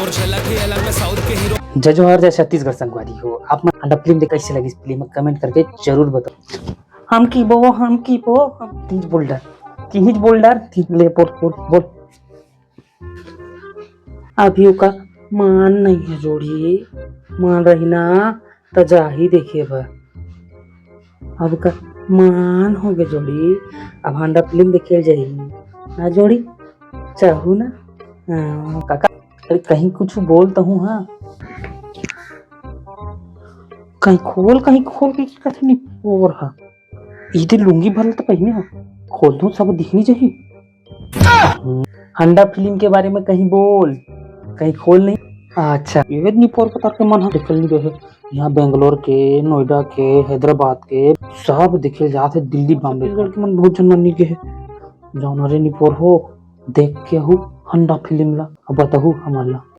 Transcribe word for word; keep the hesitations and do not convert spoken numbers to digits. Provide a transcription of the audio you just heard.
जय जोहार, जय छत्तीसगढ़ संगवारी हो। आप मन हंडा फिल्म देख कइसे लगिस, फिल्म में comment करके जरूर बताओ। हम की बो, हम की बो, हम तीज बोल डर, तीज बोल डर, तीज ले बोल, बोल, बोल। अभी ओकर मान नहीं है जोड़ी, मान रही ना त जाही देखे बर। अब का मान हो गे जोड़ी, अब हंडा फिल्म देखे जाही ना जोड़ी, चाहू ना। हाँ, काका, अरे कहीं कुछ बोल तो हूँ, हाँ। कहीं खोल, कहीं खोल के कथे नहीं और हा। इदे लुंगी भर तो पहिने हो, खोल दूँ सब दिखनी चाहिए। हंडा फिल्म के बारे में कहीं बोल, कहीं खोल नहीं। अच्छा, ये निपोर पतार के मन ह निकल नहीं रहे। यहाँ बेंगलोर के, नोएडा के, हैदराबाद के, सब देखे जात हे, दिल्ली, बॉम्बे। छत्तीसगढ़ के मन बहुत जन मन नहीं गए हे। जौन रे निपोर हो, देख के हु हंडा फिल्म ला, अब बताहू हमन ला।